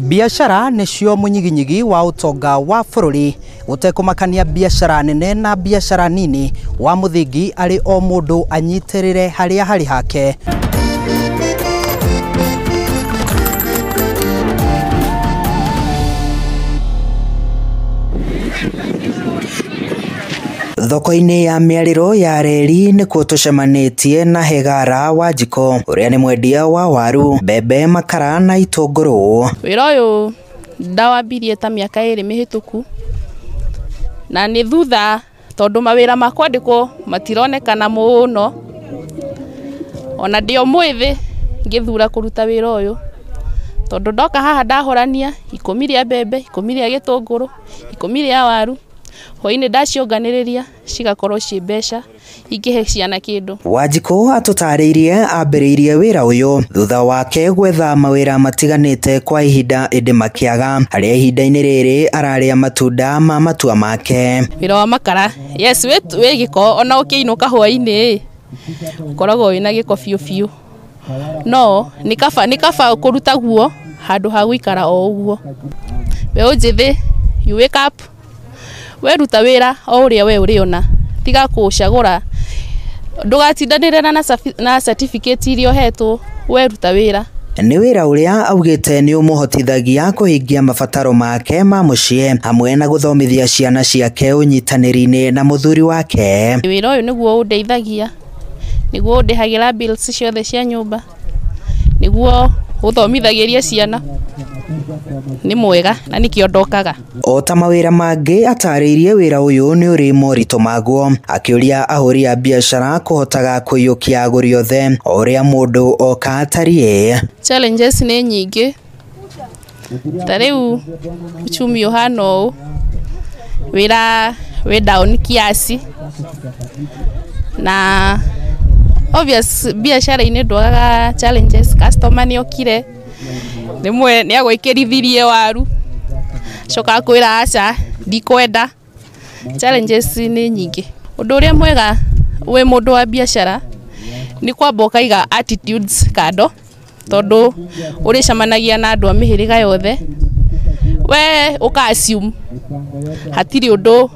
Biashara nĩcio mũnyiginyigi wa ũtonga wa bũrũri gũtekũmakania biashara nene na biashara nini wa mũthingi arĩ o mũndũ anyitĩrĩre harĩa harĩ hake. Thoko-inĩ ya mĩarĩro ya reri nĩkuo tũcemanĩtie na Hegara Wanjikũ ũrĩa nĩ mwendia wa waru, mbembe, makara na itũngũrũ. Wĩra ũyũ ndawambirie ta mĩaka 2 mĩhĩtũku na nĩ thutha tondũ mawĩra ma kwandĩkwo matironekana mũno, ona ndĩ o mwĩthĩ ngĩthura kũruta wĩra ũyũ tondũ ndoka haha ndahorania 10 rĩa mbembe, 10 rĩa gĩtũngũrũ, 10 rĩa waru, hwainĩ ndacionganĩrĩria cigakorwo ciĩ mbeca ingĩhe ciana kĩndũ. Wanjikũ atũtarĩirie ambĩrĩirie wĩra ũyũ thutha wake gwetha mawĩra matiganĩte kwa ihinda ĩndĩ makĩaga, harĩa ihinda-inĩ rĩrĩ ararĩa matunda ma matua make. Wĩra wa makara, yes, wĩ gĩko ona ũkĩinũka hwainĩ ũkoragwo wĩna gĩko biũ biũ, no nĩ kaba kũruta guo handũ ha gũikara o ũguo. Mbeũ njĩthĩ, you wake up, weruta wĩra o ũrĩa we ũrĩona, tiga kũcagũra, ndũgatindanĩre na certificate iria ũhetwo, weruta wĩra. Nĩ wĩra ũrĩa augĩte nĩ ũmũhotithagia kũhingia mabataro make ma mũciĩ hamwe na gũthomithia ciana ciake ũnyitanĩri-inĩ na mũthuri wake. Wĩra ũyũ nĩguo ũndeithagia, nĩguo ũndĩhagĩra bills ciothe cia nyũmba, nĩguo ũthomithagĩria ciana, nĩ mwega na nĩkĩo ndokaga. O ta mawĩra mangĩ atarĩirie wĩra ũyũ nĩ ũrĩ moritũ maguo, akĩũria ahũri a biacara kũhotaga kũiyũkia agũri othe o ũrĩa mũndũ oka atariĩ. Challenges nĩ nyingĩ, ta rĩu uchumi ũhana ũũ, wĩra wĩ down kiasi, na obvious biacara-inĩ ndwagaga challenges, customer nĩ okire rĩmwe nĩ agwĩkĩrithirie waru coka akwĩra aca ndikwenda. Challenges nĩ nyingĩ. Ũndũ ũrĩa mwega wĩ mũndũ wa biacara nĩ kwamba ũkaiga attitudes kando, tondũ ũrĩcemanagia na andũ a mĩhĩrĩga yothe, we ũka assume hatirĩ ũndũ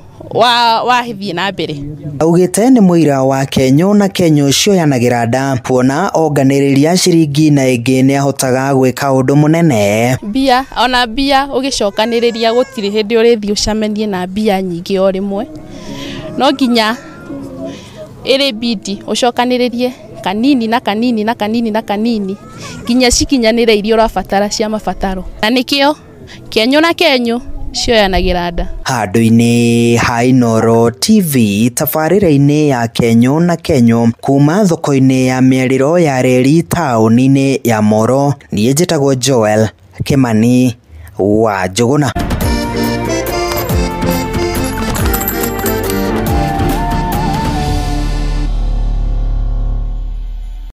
wathiĩ na mbere. Augĩte nĩ mũira wa kenyũ na kenyũ cioyanagĩra nda, kuona onganĩrĩria ciringi na ĩngĩ nĩ ahotaga gwĩka ũndũ mũnene. Mbia, ona mbia ũgĩcokanĩrĩria gũtirĩ hĩndĩ ũrĩthiĩ ũcemanie na mbia nyingĩ o rĩmwe, no nginya ĩrĩ bidi ũcokanĩrĩrie kanini na kanini na kanini na kanini nginya cikinyanĩre iria ũrabatara cia mabataro, na nĩkĩo kenyũ na kenyũ cioyanagĩra nda. Handũ-inĩ ha Inooro TV tabarĩra-inĩ ya kenyũ na kenyũ kuma thoko-inĩ ya mĩarĩro ya reri taũni-inĩ ya Moro, niĩ njĩtagwo Joel Kimani wa Njũgũna.